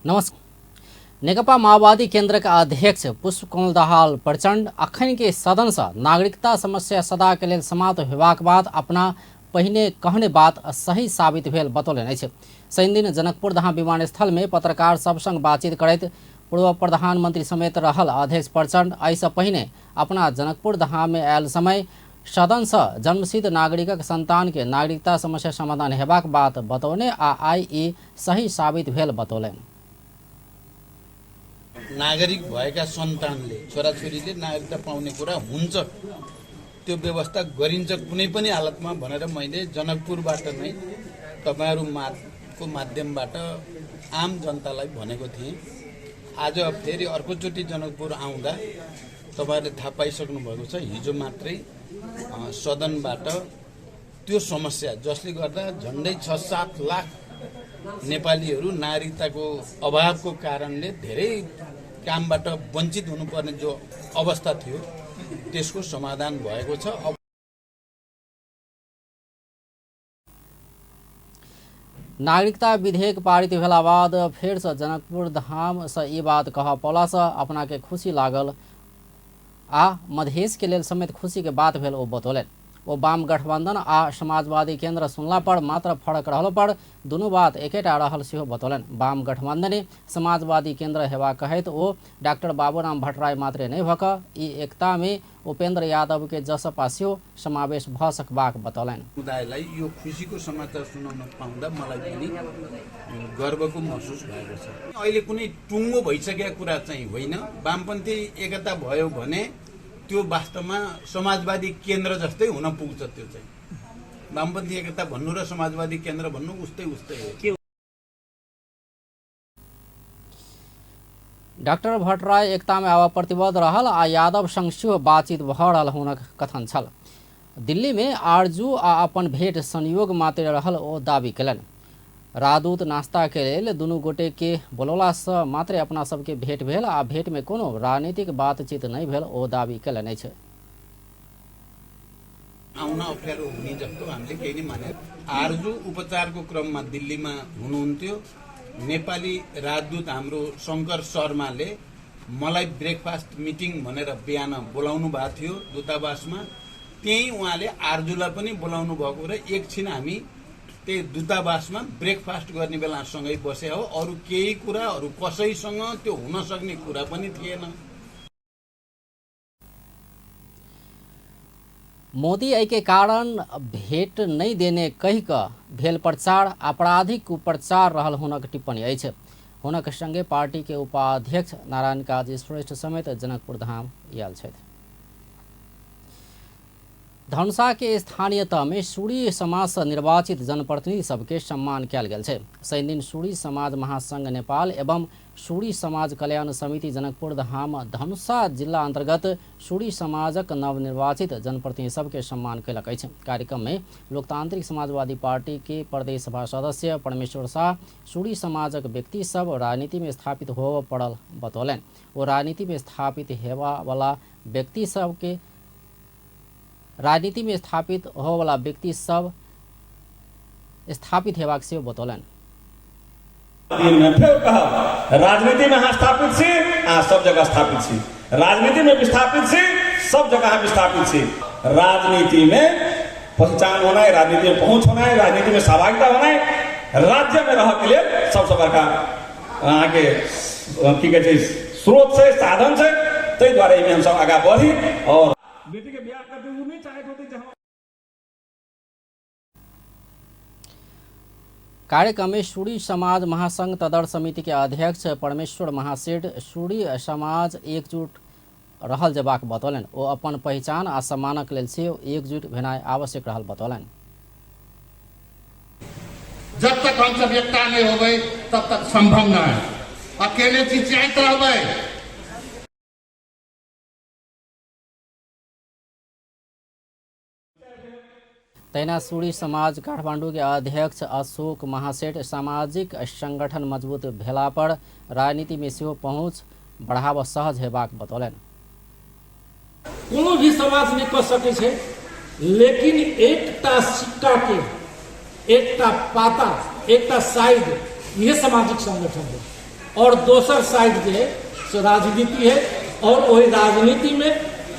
नमस्कार। नेकपा माओवादी केन्द्रक अध्यक्ष पुष्पकमल दाहाल प्रचण्ड अखन के सदन से नागरिकता समस्या सदा के लेल समाप्त होबाक बाद अपना पहिने कहने बात सही साबित भेल बतौलनि अछि। शनिदिन जनकपुर धाम विमानस्थल में पत्रकार सब संग बातचीत करैत पूर्व प्रधानमंत्री समेत रहल अध्यक्ष प्रचण्ड एहिसँ पहिने अपना जनकपुर धाम में आयल समय सदन सँ जन्मसिद्ध नागरिकक संतान के नागरिकता समस्या समाधान हेबाक बात बतौने आ आइ ई सही साबित भेल बतौलनि। नागरिक भएका सन्तानले छोराछोरीले नागरिकता पाउने कुरा हुन्छ, त्यो व्यवस्था गरिन्छ कुनै पनि हालतमा भनेर मैले जनकपुरबाट नै तपाईँहरूको माध्यमबाट आम जनतालाई भनेको थिएँ। आज फेरि अर्कोचोटि जनकपुर आउँदा तपाईँहरूले थाहा पाइसक्नु भएको छ, हिजो मात्रै सदनबाट त्यो समस्या जसले गर्दा झन्डै 6-7 लाख नेपालीहरू नागरिकताको अभावको कारणले धेरै कामबाट वञ्चित हुनुपर्ने जो अवस्था थियो त्यसको समाधान भएको छ। नागरिकता विधेयक पारित भेला बाद फेर से जनकपुर धाम से ई बात कह पौला से अपना के खुशी लागल आ मधेश के लेल समेत खुशी के बात भेल ओ बतौलनि। ओ वाम गठबंधन आ समाजवादी केंद्र सुनला पर मात्र फरक रहलो पर दुनू बात एकेटा रहल सेहो बतौलनि। वाम गठबंधन समाजवादी केंद्र हेबा कहैत ओ डॉक्टर बाबूराम भट्टराई मात्रे नहि भऽ कऽ ई एकता में उपेंद्र यादव के जसपा सेहो समावेश भऽ सकबाक बतौलनि। समुदायलाई यो खुसीको समाचार सुनाउन पाउँदा मलाई पनि गर्वको महसुस भएको छ। अहिले कुनै टुङ्गो भइसकेको कुरा चाहिँ होइन। वामपन्थी एकता भयो भने त्यो वास्तवमा समाजवादी केन्द्र जस्तै हुन पुग्छ। त्यो चाहिँ वामपन्थी एकता भन्नु र समाजवादी केन्द्र भन्नु उस्तै उस्तै हो। डाक्टर भट्टराई एकता में आब प्रतिबद्ध रहल आ यादव संग सेहो बातचीत भऽ रहल हुनक कथन छल। दिल्ली में आरजू आ अपन भेंट संयोग मात्र रहल ओ दावी केलनि। राजदूत नाश्ता के लेल दुनू गोटे के बोलौला से मात्रे अपना सबके भेंट भेल आ भेंट में कोनो राजनीतिक बातचीत नहि भेल ओ दावी केलनि अछि। आउन अप्ठ्यारो हुने जस्तो हामीले केही नै माने। आरजू उपचारको क्रममा दिल्लीमा हुनुहुन्थ्यो। नेपाली राजदूत हाम्रो शङ्कर शर्माले मलाई ब्रेकफास्ट मिटिङ भनेर बिहान बोलाउनु भएको थियो दूतावासमा। त्यहीँ उहाँले आरजूलाई पनि बोलाउनु भएको र एकछिन हामी त्यही दूतावासमा ब्रेकफास्ट गर्ने बेला सँगै बसे हो। अरू केही कुरा अरू कसैसँग त्यो हुन सक्ने कुरा पनि थिएन। मोदी एहि के कारण भेंट नहि देने कहि कऽ भेल प्रचार आपराधिक कुप्रचार रहल हुनक टिप्पणी अछि। हुनक संगे पार्टी के उपाध्यक्ष नारायण काजी श्रेष्ठ समेत जनकपुर धाम आयल छथि। धनुषा के स्थानीय तह में सूरी समाज से निर्वाचित जनप्रतिनिधि सबके सम्मान कयल गेल छै। शनिदिन सूरी समाज महासंघ नेपाल एवं सूरी समाज कल्याण समिति जनकपुर धाम धनुषा जिला अंतर्गत सूरी समाजक नवनिर्वाचित जनप्रतिनिधि सबके सम्मान कयलक अछि। कार्यक्रम में लोकतांत्रिक समाजवादी पार्टी के प्रदेश सभा सदस्य परमेश्वर शाह सूरी समाजक व्यक्ति सब राजनीति में स्थापित होबय पड़ल बतौलनि। ओ राजनीति में स्थापित हेबा वाला व्यक्ति सबके राजनीति में स्थापित होवला व्यक्ति सब स्थापित हेबाक सेहो बतौलनि। फेर कहब, राजनीति में अहाँ स्थापित छी, अहाँ सब जगह स्थापित छी। राजनीति में विस्थापित छी, सब जगह अहाँ विस्थापित छी। राजनीति में पहचान होना है, राजनीति में पहुंच होना है, राजनीति में सहभागिता होना है, राज्य में रह के लिए सबसे बड़का अहाँके की कहै छै स्रोत छै, साधन छै। ताहि दुआरे एहिमे हमसब आगाँ बढ़ी और बेटी के बियाह करते उ नहीं चाहत होते जे हम। कार्यक्रम में सूरी समाज महासंघ तदर समिति के अध्यक्ष परमेश्वर महासेठ सूरी समाज एकजुट रहल जेबाक बतौलनि। ओ अपन पहिचान आ सम्मानक लेल सेहो एकजुट भेनाइ आवश्यक रहल बतौलनि। जब तक हम सब एकता नहीं होबै तब तक संभव न है। अकेले चिचियाइत रहबै। तहिना सूरी समाज काठमांडू के अध्यक्ष अशोक महासेठ सामाजिक संगठन मजबूत भेला पर राजनीति में सेहो पहुंच बढ़ाव सहज हेबाक बतौलनि। कोनो भी समाज नहि कऽ सकै छै, लेकिन एकटा सिक्का के एकटा पाता, एकटा साइड इहे सामाजिक संगठन है। और दोसर साइड जे से राजनीति है, और वही राजनीति में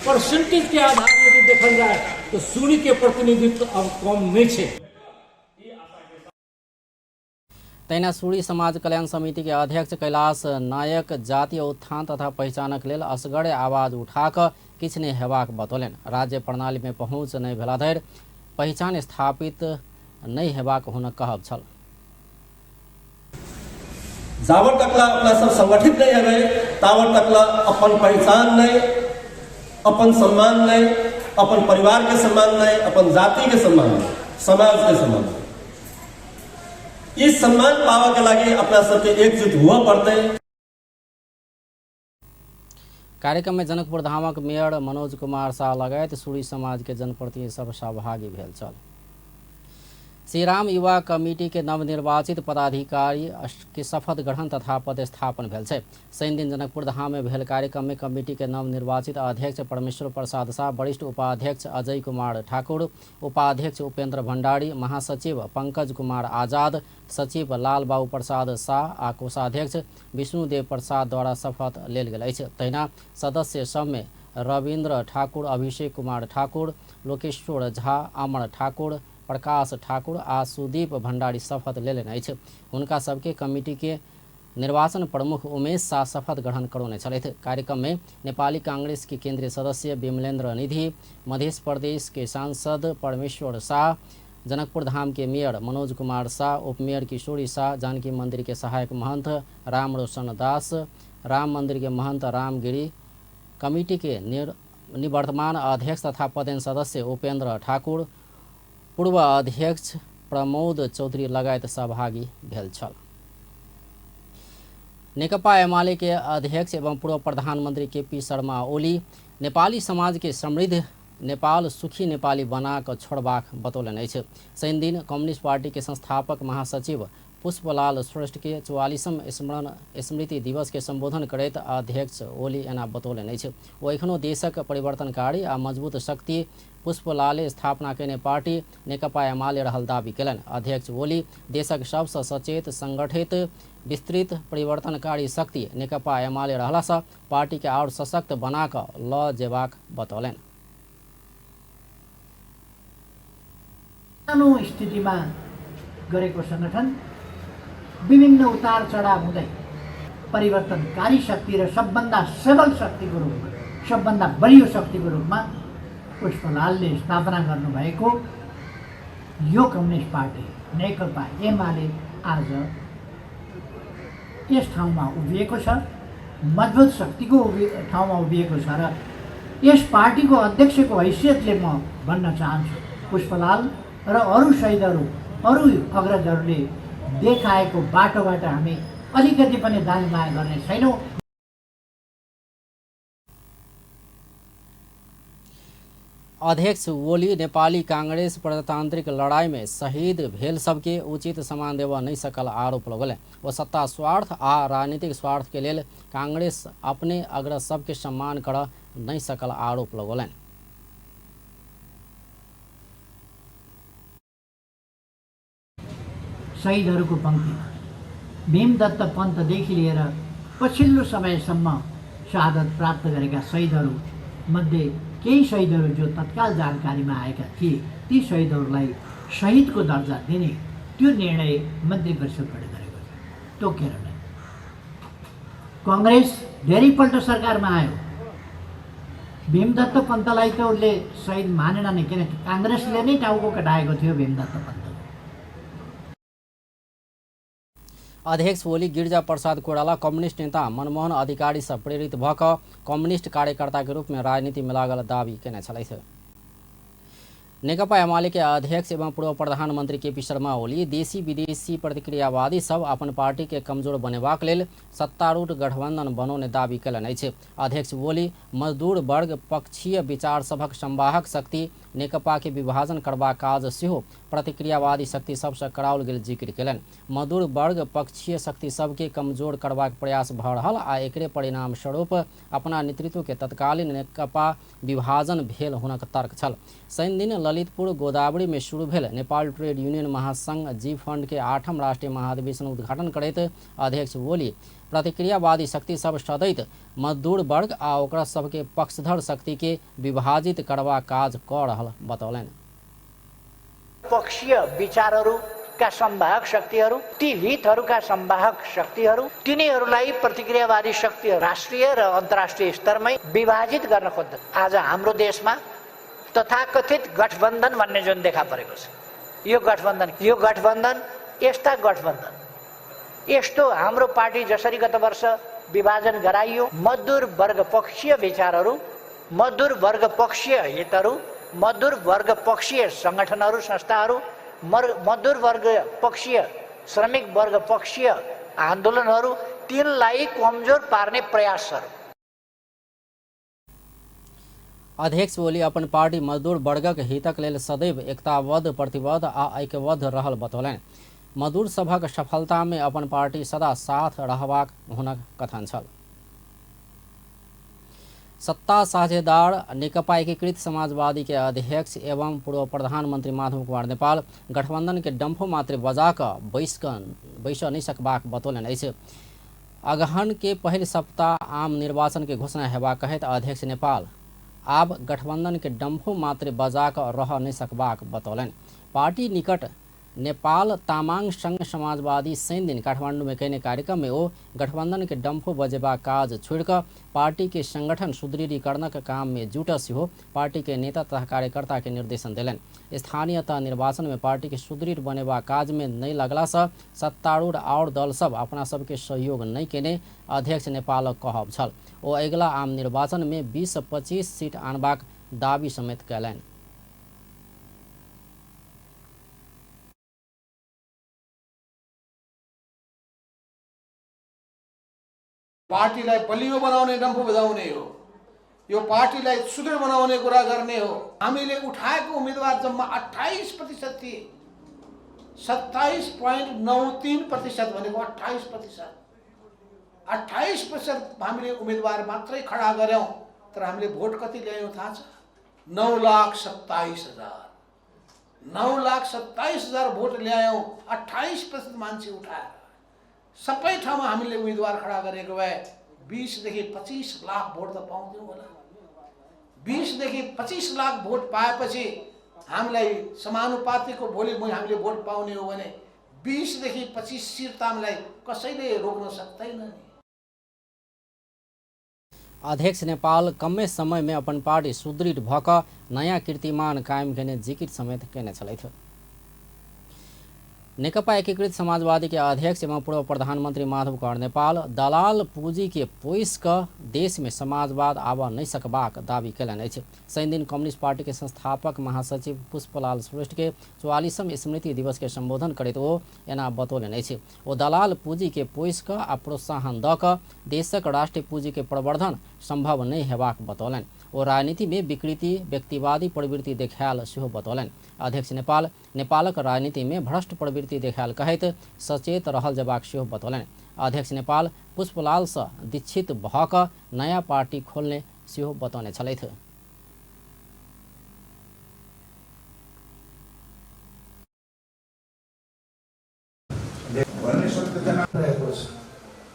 परसेंटेज के आधार यदि देखल जाए तो सूरी के प्रतिनिधित्व अब कम नहीं है। तहिना सूरी समाज कल्याण समिति के अध्यक्ष कैलाश नायक जातीय उत्थान तथा पहिचानक लेल असगरे आवाज उठा कऽ किछु नहि हेबाक बतौलनि। राज्य प्रणाली में पहुँच नहि भेला धरि पहिचान स्थापित नहि हेबाक हुनक कहब छल। जाबर तकला अपना सब संगठित नहीं हेबै ताबर तकला अपन पहचान नहीं, अपन सम्मान नहीं, अपन परिवार के सम्मान नहीं, अपन जाति के सम्मान नहीं, समाज के सम्मान नहीं। इस सम्मान पावे के लागि अपना सबके एकजुट हुआ पड़ते। कार्यक्रम में जनकपुर धामक मेयर मनोज कुमार शाह लगायत सूरी समाज के जनप्रतिनिधि सब सहभागी भेल छल। श्रीराम युवा कमिटी के नवनिर्वाचित पदाधिकारी के शपथ ग्रहण तथा पदस्थापन भेल छै। शनि दिन जनकपुर धाम में भेल कार्यक्रम में कमिटी के नवनिर्वाचित अध्यक्ष परमेश्वर प्रसाद शाह, वरिष्ठ उपाध्यक्ष अजय कुमार ठाकुर, उपाध्यक्ष उपेंद्र भंडारी, महासचिव पंकज कुमार आजाद, सचिव लाल बाबू प्रसाद शाह आ कोषाध्यक्ष विष्णुदेव प्रसाद द्वारा शपथ लेल गेल अछि। तहिना सदस्य सब में रविन्द्र ठाकुर, अभिषेक कुमार ठाकुर, लोकेश्वर झा, अमर ठाकुर, प्रकाश ठाकुर आ सुदीप भंडारी शपथ लेलनि अछि। हुनका सबके कमिटी के निर्वाचन प्रमुख उमेश शाह शपथ ग्रहण करौने छलथि। कार्यक्रम में नेपाली कांग्रेस के केंद्रीय सदस्य विमलेन्द्र निधि, मध्य प्रदेश के सांसद परमेश्वर शाह, जनकपुर धाम के मेयर मनोज कुमार शाह, उपमेयर किशोरी शाह, जानकी मंदिर के सहायक महंत राम रोशन दास, राम मंदिर के महंत रामगिरी, कमिटी के निवर्तमान अध्यक्ष तथा पदेन सदस्य उपेंद्र ठाकुर, पूर्व अध्यक्ष प्रमोद चौधरी लगायत सहभागी भेल छल। नेकपा एमाले के अध्यक्ष एवं पूर्व प्रधानमंत्री केपी शर्मा ओली नेपाली समाज के समृद्ध नेपाल सुखी नेपाली बना कऽ छोड़बाक बतौलनि अछि। शनिदिन कम्युनिस्ट पार्टी के संस्थापक महासचिव पुष्पलाल श्रेष्ठ के 44म स्मृति दिवस के संबोधन करैत अध्यक्ष ओली एना बतौलनि अछि। ओ एखनो देशक परिवर्तनकारी आ मजबूत शक्ति पुष्पलाले स्थापना केने पार्टी नेकपा एमाले रहल दावी केलनि। अध्यक्ष ओली देशक सबसँ सचेत, संगठित, विस्तृत परिवर्तनकारी शक्ति नेकपा एमाले रहलासँ पार्टी के आओर सशक्त बना कऽ लऽ जेबाक बतौलनि। सानो स्थितिमा गरेको संगठन विभिन्न उतार चढाव हुँदै परिवर्तनकारी शक्ति र सबभन्दा सबल शक्तिको रूपमा, सबभन्दा बलियो शक्तिको रूपमा पुष्पलालले स्थापना गर्नुभएको यो कम्युनिस्ट पार्टी नेकपा एमाले आज यस ठाउँमा उभिएको छ, मजबुत शक्तिको ठाउँमा उभिएको छ र यस पार्टीको अध्यक्षको हैसियतले म भन्न चाहन्छु, पुष्पलाल र अरू शहीदहरू, अरू अग्रजहरूले देखाएको बाटोबाट हामी अलिकति पनि दायाँ बायाँ गर्ने छैनौँ। अध्यक्ष ओली नेपाली कांग्रेस प्रजातांत्रिक लड़ाई में शहीद भेल सबके उचित सम्मान देबऽ नहि सकल आरोप लगौलनि। ओ सत्ता स्वार्थ आ राजनीतिक स्वार्थ के लेल कांग्रेस अपने अग्रज सबके सम्मान करऽ नहि सकल आरोप लगौलनि। शहीदहरूको पङ्क्तिमा भीमदत्त पन्तदेखि लिएर पछिल्लो समयसम्म शहादत प्राप्त गरेका शहीदहरू मध्ये केही शहीदहरू जो तत्काल जानकारीमा आएका थिए, ती शहीदहरूलाई शहीदको दर्जा दिने त्यो निर्णय मन्त्री परिषदबाट गरेको थियो, तोकेर नै। कङ्ग्रेस धेरैपल्ट सरकारमा आयो, भीमदत्त पन्तलाई त उसले शहीद मानेन नै, किन काङ्ग्रेसले नै टाउको कटाएको थियो भीमदत्त पन्तको। अध्यक्ष ओली गिरिजा प्रसाद कोइराला कम्युनिस्ट नेता मनमोहन अधिकारीसँ प्रेरित भऽ कऽ कम्युनिस्ट कार्यकर्ताके रूपमे राजनीतिमे लागल दावी केने छलथि। नेकपा एमाले के अध्यक्ष एवं पूर्व प्रधानमंत्री केपी शर्मा ओली देशी विदेशी प्रतिक्रियावादी सब अपन पार्टी के कमजोर बनेबाक लेल सत्तारूढ़ गठबंधन बनौने दावी केलनि अछि। अध्यक्ष ओली मजदूर वर्ग पक्षीय विचार सभक संवाहक शक्ति नेकपा के विभाजन करबाक काज सेहो प्रतिक्रियावादी शक्ति सबसँ कराओल गेल जिक्र केलनि। मजदूर वर्ग पक्षीय शक्ति सबके कमजोर करबाक प्रयास भऽ रहल आ एकरे परिणाम स्वरूप अपना नेतृत्व के तत्कालीन नेकपा विभाजन भेल हुनक तर्क छल। शनिदिन ललितपुर गोदावरी में शुरू भेल नेपाल ट्रेड यूनियन महासंघ जी फंड के 8म राष्ट्रीय महाधिवेशन उद्घाटन करैत अध्यक्ष ओली प्रतिक्रियावादी शक्ति सब सदैत मजदूर वर्ग आ ओकरा सबके पक्षधर शक्ति के विभाजित करबा काज क रहल बतौलनि। पक्षीय विचारहरूका संवाहक शक्तिहरू, ती हितहरूका संवाहक शक्तिहरू, तिनीहरूलाई प्रतिक्रियावादी शक्ति राष्ट्रिय र अन्तर्राष्ट्रिय स्तरमै विभाजित गर्न खोज्दछ। आज हाम्रो देशमा तथाकथित गठबन्धन भन्ने जुन देखा परेको छ, यो गठबन्धन यस्ता गठबन्धन, यस्तो हाम्रो पार्टी जसरी गत वर्ष विभाजन गराइयो, मजदुर वर्ग पक्षीय विचारहरू, मजदुर वर्ग पक्षीय हितहरू, मजदुर वर्ग पक्षीय संगठनहरू, संस्थाहरू, मजदुर वर्ग पक्षीय, श्रमिक वर्ग पक्षीय आन्दोलनहरू, तिनलाई कमजोर पार्ने प्रयासहरू। अध्यक्ष ओली अपन पार्टी मजदूर वर्गक हितक लेल सदैव एकताबद्ध, प्रतिबद्ध आ ऐक्यबद्ध रहल बतौलनि। मजदूर सभक सफलता में अपन पार्टी सदा साथ रहबाक हुनक कथन छल। सत्ता साझेदार नेकपा एकीकृत समाजवादी के अध्यक्ष एवं पूर्व प्रधानमंत्री माधव कुमार नेपाल गठबंधन के डम्फो मात्र बजा कऽ बैस नहीं सकबाक बतौलनि अछि। अगहन के पहिल सप्ताह आम निर्वाचन के घोषणा हेबाक कहैत अध्यक्ष नेपाल आब गठबंधन के डम्फो मात्र बजा कऽ रह नहीं सकबाक बतौलनि। पार्टी निकट नेपाल तामाङ संघ समाजवादी शनि दिन काठमांडू में कयने कार्यक्रम में ओ गठबंधन के डम्फो बजेबाक काज छोड़िकऽ पार्टी के संगठन सुदृढ़ीकरणक काम में जुटऽ सेहो पार्टी के नेता तथा कार्यकर्ता के निर्देशन देलनि। स्थानीय तह निर्वाचन में पार्टी के सुदृढ़ बनेबाक काज में नहि लगलासँ सत्तारूढ़ आओर दल सब अपना सबके सहयोग नहि केने अध्यक्ष नेपालक कहब छल। ओ अगिला आम निर्वाचन में 20 से 25 सीट आनबाक दावी समेत कयलनि। पार्टीलाई बलियो बनाउने डम्फु बजाउने हो, यो पार्टीलाई सुदृढ बनाउने कुरा गर्ने हो। हामीले उठाएको उम्मेदवार जम्मा 28% थिए, 27.93% भनेको 28%। 28% हामीले उम्मेदवार मात्रै खडा गर्यौँ, तर हामीले भोट कति ल्यायौँ थाहा छ? 9,27,000। 9,27,000 भोट ल्यायौँ 28% मान्छे उठाएर। सबै ठाउँमा हामीले उम्मेदवार खडा गरेको भए 20 देखि 25 लाख भोट त पाउँथ्यौँ होला। 20 देखि 25 लाख भोट पाएपछि हामीलाई समानुपातिको भोलि हामीले भोट पाउने हो भने 20 देखि 25 सिट त हामीलाई कसैले रोक्न सक्दैन नि। अध्यक्ष नेपाल कमे समय में अपन पार्टी सुदृढ़ भऽ कऽ नयाँ कीर्तिमान कायम केने जिकिर समेत केने छलथि। नेकपा एकीकृत समाजवादी के अध्यक्ष एवं पूर्व प्रधानमंत्री माधव कुमार नेपाल दलाल पूंजी के पोसि कऽ देश में समाजवाद आबऽ नहि सकबाक दावी कयलनि अछि। शनिदिन कम्युनिस्ट पार्टी के संस्थापक महासचिव पुष्पलाल श्रेष्ठ के 44म स्मृति दिवस के संबोधन करैत ओ एना बतौलनि अछि। ओ दलाल पूंजी के पोसि कऽ आ प्रोत्साहन दऽ कऽ देशक राष्ट्रीय पूंजी के प्रवर्धन संभव नहि हेबाक बतौलनि। ओ राजनीति में विकृति, व्यक्तिवादी प्रवृत्ति देखायल सेहो बतौलनि। अध्यक्ष नेपाल नेपालक राजनीति में भ्रष्ट प्रवृत्ति देखायल कहैत सचेत रहल जेबाक सेहो बतौलनि। अध्यक्ष नेपाल पुष्पलालसँ दीक्षित भऽ कऽ नयाँ पार्टी खोलने सेहो बतौने छलथि।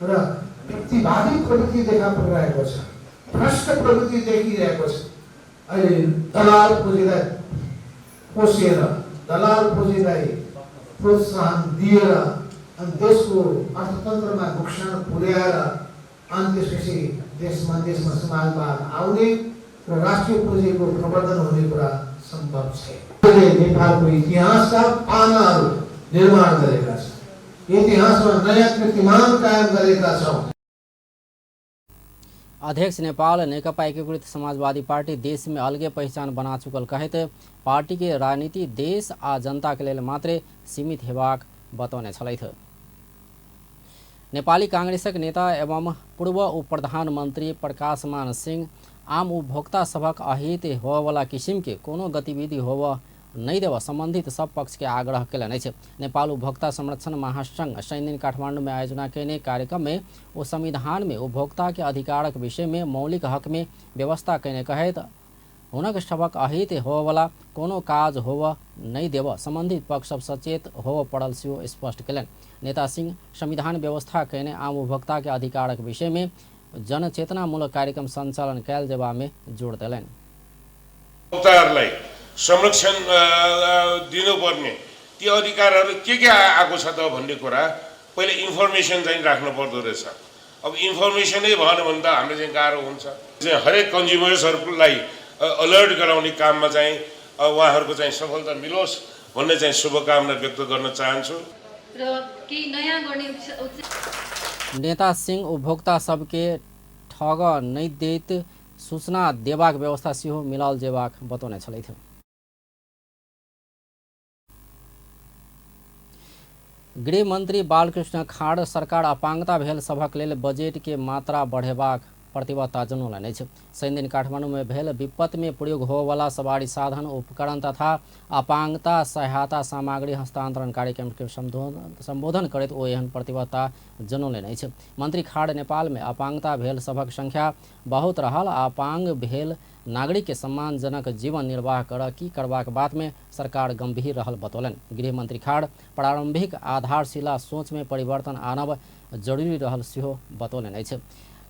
र व्यक्तिवादी प्रवृत्ति देखा परिरहेको छ, भ्रष्ट प्रवृत्ति देखिरहेको छ। अहिले दलाल पुँजीलाई पोसेर, दलाल पुँजीलाई प्रोत्साहन दिएर अनि देशको अर्थतन्त्रमा नोक्सान पुर्याएर अनि त्यसपछि देशमा समाजवाद आउने र राष्ट्रिय पुँजीको प्रवर्धन हुने कुरा सम्भव छैन। अहिले नेपालको इतिहासका पानाहरू निर्माण गरेका छन्, इतिहासमा नयाँ कीर्तिमान कायम गरेका छौँ। अध्यक्ष नेपाल नेकपा एकीकृत समाजवादी पार्टी देश में अलगे पहचान बना चुकल कहैत पार्टी के राजनीति देश आ जनता के लेल मात्रै सीमित हेबाक बतौने छलथि। नेपाली कांग्रेसक नेता एवं पूर्व उप प्रधानमंत्री प्रकाशमान सिंह आम उपभोक्ता सभक अहित होवला किसिम के कोनो गतिविधि होव नहि देव संबंधित सब पक्ष के आग्रह कयलनि अछि। नेपाल उपभोक्ता संरक्षण महासंघ शनिदिन काठमांडू में आयोजना कयने कार्यक्रम में ओ संविधान में उपभोक्ता के अधिकारक विषय में मौलिक हक में व्यवस्था कयने कहैत हुनक सभक अहित होवऽवला कोनो काज होवऽ नहि देबऽ सम्बन्धित पक्ष सब सचेत होवऽ पड़ल सेहो स्पष्ट केलनि। नेता सिंह संविधान व्यवस्था कयने आम उपभोक्ता के अधिकारक विषय में जनचेतनामूलक कार्यक्रम सञ्चालन कयल जेबा में जोड़ देलनि। उपभोक्ताहरूलाई संरक्षण दिनुपर्ने ती अधिकारहरू के आएको छ त भन्ने कुरा पहिले इन्फर्मेसन चाहिँ राख्नु पर्दो रहेछ। अब इन्फर्मेसनै भएन भने त हाम्रो चाहिँ गाह्रो हुन्छ। चाहिँ हरेक कन्ज्युमर्सहरूलाई अलर्ट गराउने काममा चाहिँ उहाँहरूको चाहिँ सफलता मिलोस् भन्ने चाहिँ शुभकामना व्यक्त गर्न चाहन्छु। र केही नयाँ गर्ने नेता सिंह उपभोक्ता सबके ठग नहि दैत सूचना देबाक व्यवस्था सेहो मिलाओल जेबाक बतौने छलथि। गृहमन्त्री बालकृष्ण खाँड सरकार अपाङ्गता भेल सभक लेल बजेट के मात्रा बढ़ेबाक प्रतिबद्धता जनौलनि अछि। शनिदिन काठमाडौँमे भेल विपत्तिमे प्रयोग होवऽवला सवारी साधन उपकरण तथा अपाङ्गता सहायता सामग्री हस्तान्तरण कार्यक्रमके सम्बोधन करैत ओ एहन प्रतिबद्धता जनौलनि अछि। मन्त्री खाँड नेपालमे अपाङ्गता भेल सभक संख्या बहुत रहल आ अपाङ्ग भेल नागरिक के सम्मानजनक जीवन निर्वाह कर की करबाक बातमे सरकार गम्भीर रहल बतौलनि। गृहमन्त्री खाँड प्रारम्भिक आधारशिला सोचमे परिवर्तन आनब जरूरी रहल सेहो बतौलनि अछि।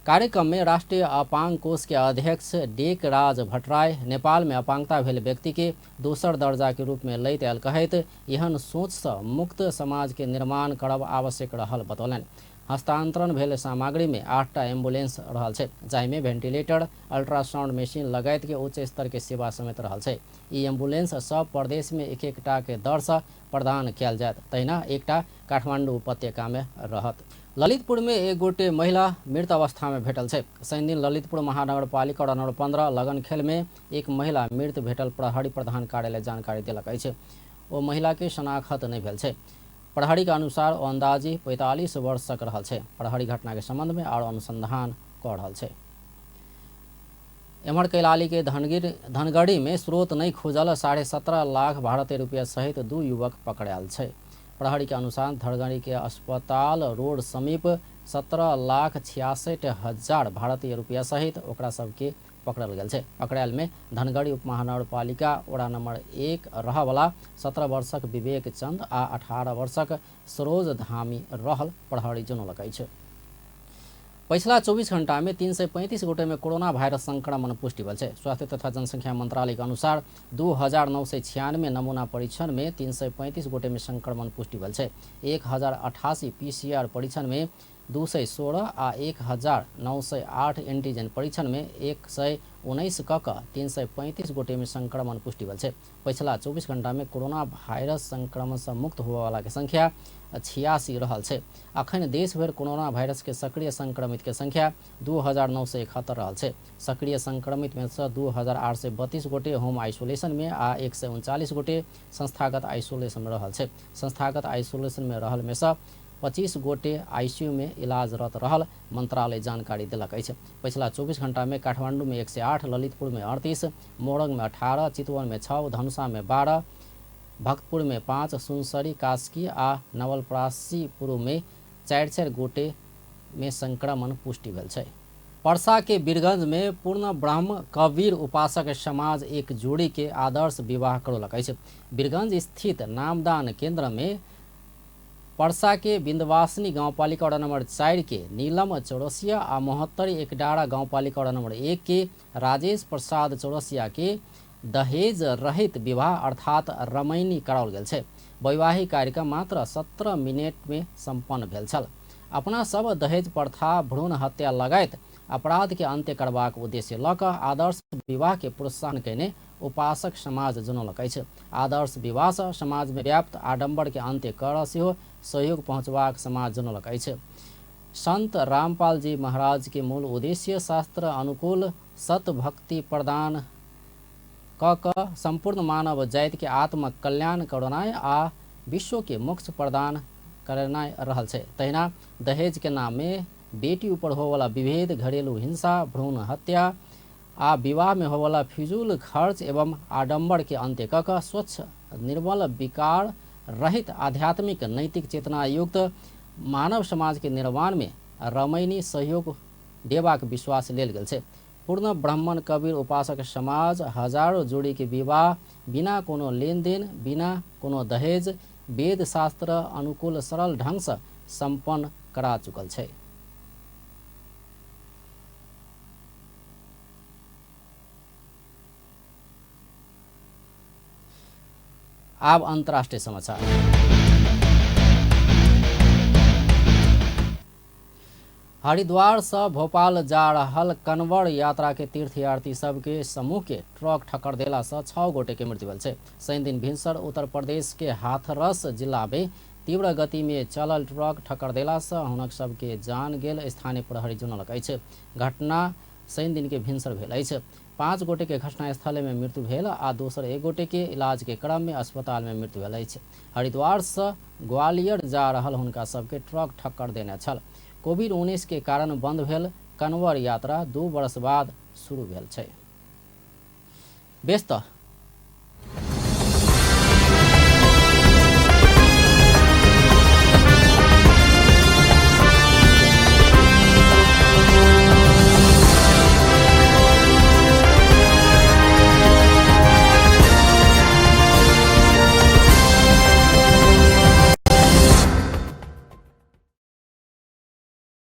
कार्यक्रम में राष्ट्रीय अपांग कोष के अध्यक्ष डेकराज भट्टराई नेपाल में अपांगता भेल व्यक्ति के दोसर दर्जा के रूप में लैत आयल कहैत एहन सोच से मुक्त समाज के निर्माण करब आवश्यक रहल बतौलनि। हस्तांतरण भेल सामग्री में 8टा एम्बुलेंस रहल छै, जाहिमे वेंटिलेटर, अल्ट्रासाउंड मशीन लगायत के उच्च स्तर के सेवा समेत रहल छै। ई एम्बुलेंस सब प्रदेश में एक एकटा के दर से प्रदान कयल जायत, तहिना एकटा काठमांडू उपत्यका में रहत। ललितपुर में एक गोटे महिला मृत अवस्था में भेटल छै। शनिदिन ललितपुर महानगरपालिका वडा नंबर 15 लगनखेल में एक महिला मृत भेटल प्रहरी प्रधान कार्यालय जानकारी देलक अछि। ओ महिला के शनाखत नहि भेल छै। प्रहरी के अनुसार ओ अंदाजी 45 वर्षक रहल छै। प्रहरी घटना के संबंध में आरो अनुसंधान कऽ रहल छै। एम्हर कैलाली के धनगढ़ी में स्रोत नहि खुजल 17.5 लाख भारतीय रुपया सहित 2 युवक पकड़ायल छै। प्रहरी के अनुसार धनगढ़ी के अस्पताल रोड समीप 17,66,000 भारतीय रुपया सहित ओकरा सबके पकड़ल गेल छै। पकड़ायल में धनगढ़ी उपमहानगरपालिका वडा नंबर 1 रहवला 17 वर्षक विवेक चंद आ 18 वर्षक सरोज धामी रहल प्रहरी जनौलक अछि। पछिला 24 घंटा में 335 गोटे में कोरोना वायरस संक्रमण पुष्टि भेल छै। स्वास्थ्य तथा जनसंख्या मंत्रालय के अनुसार 2996 नमूना परीक्षण में 335 गोटे में संक्रमण पुष्टि भेल छै। 1088 पीसीआर परीक्षण में 216 आ 1908 एंटीजन परीक्षण में 119 क 335 गोटे में संक्रमण पुष्टि भेल छै। पछिला 24 घंटा में कोरोना वायरस संक्रमण से मुक्त होबयवला के संख्या 86 रहल छै। अखन देश भरि कोरोना वायरस के सक्रिय संक्रमित के संख्या 2971 रहल छै। सक्रिय संक्रमित में से 2832 गोटे होम आइसोलेशन में आ 139 गोटे संस्थागत आइसोलेशन में रहल छै। संस्थागत आइसोलेशन में रहल में से 25 गोटे आईसीयू में इलाजरत रहल मंत्रालय जानकारी देलक अछि। पछिला 24 घंटा में काठमांडू में 108, ललितपुर में 38, मोरंग में 18, चितवन में 6, धनुषा में 12, भक्तपुर में 5, सुनसरी, कास्की आ नवलपरासी पूर्व में 4-4 गोटे में संक्रमण पुष्टि भेल छै। परसा के वीरगंज में पूर्ण ब्रह्म कबीर उपासक समाज एक जोड़ी के आदर्श विवाह करौलक अछि। वीरगंज स्थित नामदान केंद्र में परसा के बिंदवासिनी गांवपालिका वडा नंबर 4 के नीलम चौरसिया आ महोत्तरी एकडारा गांवपालिका वडा नंबर 1 के राजेश प्रसाद चौरसिया के दहेज रहित विवाह अर्थात रमैनी कराओल गेल छै। वैवाहिक कार्यक्रम मात्र 17 मिनट में सम्पन्न भेल छल। अपना सब दहेज प्रथा, भ्रूण हत्या लगायत अपराध के अंत्य करबाक उद्देश्य लऽ कऽ आदर्श विवाह के प्रोत्साहन कयने उपासक समाज जनौलक अछि। आदर्श विवाह सँ समाज में व्याप्त आडंबर के अंत्य कर सेहो सहयोग पहुँचबाक समाज जनौलक अछि। संत रामपाल जी महाराज के मूल उद्देश्य शास्त्र अनुकूल सतभक्ति प्रदान क कऽ संपूर्ण मानव जाति के आत्म कल्याण करनाइ आ विश्व के मोक्ष प्रदान करनाइ रहल छै। तहिना दहेज के नाम में बेटी ऊपर होवला विभेद, घरेलू हिंसा, भ्रूण हत्या आ विवाह में होवला फिजूल खर्च एवं आडंबर के अंत्य क कऽ स्वच्छ, निर्मल, विकार रहित आध्यात्मिक नैतिक चेतना युक्त मानव समाज के निर्माण में रमैनी सहयोग देबाक विश्वास लेल गेल छै। पूर्ण ब्राह्मण कबीर उपासक समाज हजारों जोड़ी के विवाह बिना कोनो लेनदेन, बिना कोनो दहेज, वेद शास्त्र अनुकूल सरल ढंग से संपन्न करा चुकल छै। आब अंतर्राष्ट्रीय समाचार। हरिद्वार से भोपाल जा रहल कन्वर यात्रा के तीर्थयात्री सबके समूह के ट्रक ठक्कर देला से 6 गोटे के मृत्यु भेल छै। शनि दिन भिनसर उत्तर प्रदेश के हाथरस जिला में तीव्र गति में चलल ट्रक ठक्कर देला से हुनक सबके जान गेल स्थानीय प्रहरी जनौलक अछि। घटना शनि दिन के भिनसर भेल अछि। 5 गोटे के घटनास्थल में मृत्यु भेल आ दोसर 1 गोटे के इलाज के क्रम में अस्पताल में मृत्यु भेल अछि। हरिद्वार से ग्वालियर जा रहल हुनका सबके ट्रक ठक्कर देने छल। कोविड-19 के कारण बंद भेल कन्वर यात्रा 2 वर्ष बाद शुरू भेल छै। बेस त